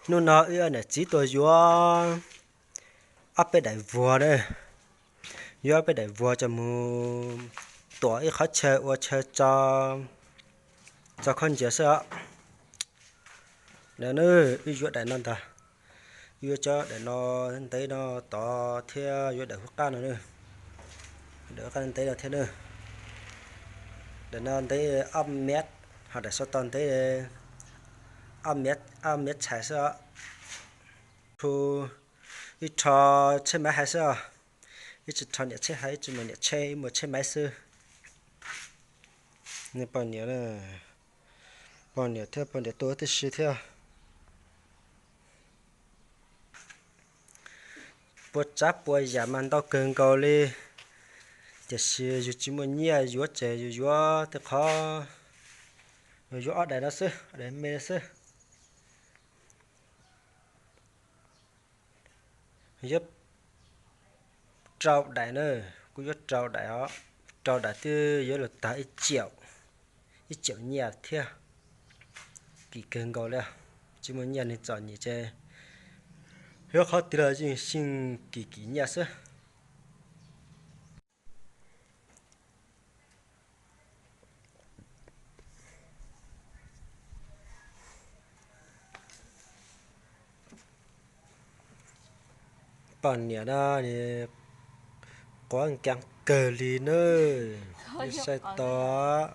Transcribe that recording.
Hnub no wb niam txiv tuaj yuav ob peb daim vuag na, yuav ob peb daim vuag coj mus tuam ib qhov chaw ua chaw tso, tso khaub ncaws xwb os. Wb yuav daim no ntag, wb yuav cov daim no, ntev no tod thiab yuav daim hub qab no, daim hub qab ntev no thiab na. Daim no ntev ob mev, ho daim saum toj ntev ob mev txhais xwb os. Ib rho tsheb maiv hais xwb os, ib tsis rho niam tsheb hais, ib tsis muaj niam tsheb, ib muaj tsheb maiv xwb. Nej poj niam, poj niam thiab poj niam tuaj tib si thiab. Puas tsav puas yam mas ntau kawg nkaus li, tiam sis yus tsis muaj nyiaj yuav ces yus yuav tej qhov, yus yuav ob daim no xwb, ob daim me xwb. Yuav rau daim na, kuv yuav rau daim os, rau daim twb yuav los tag ib ciaum, ib ciaum nyiaj thiab. Kim kawg nkaus li, tsis muaj nyiaj neeg txom nyem ces yuav qhov twg los yeej seem kim kim nyiaj xwb. Poj niam no quav nkees kawg li nawb, saib tod.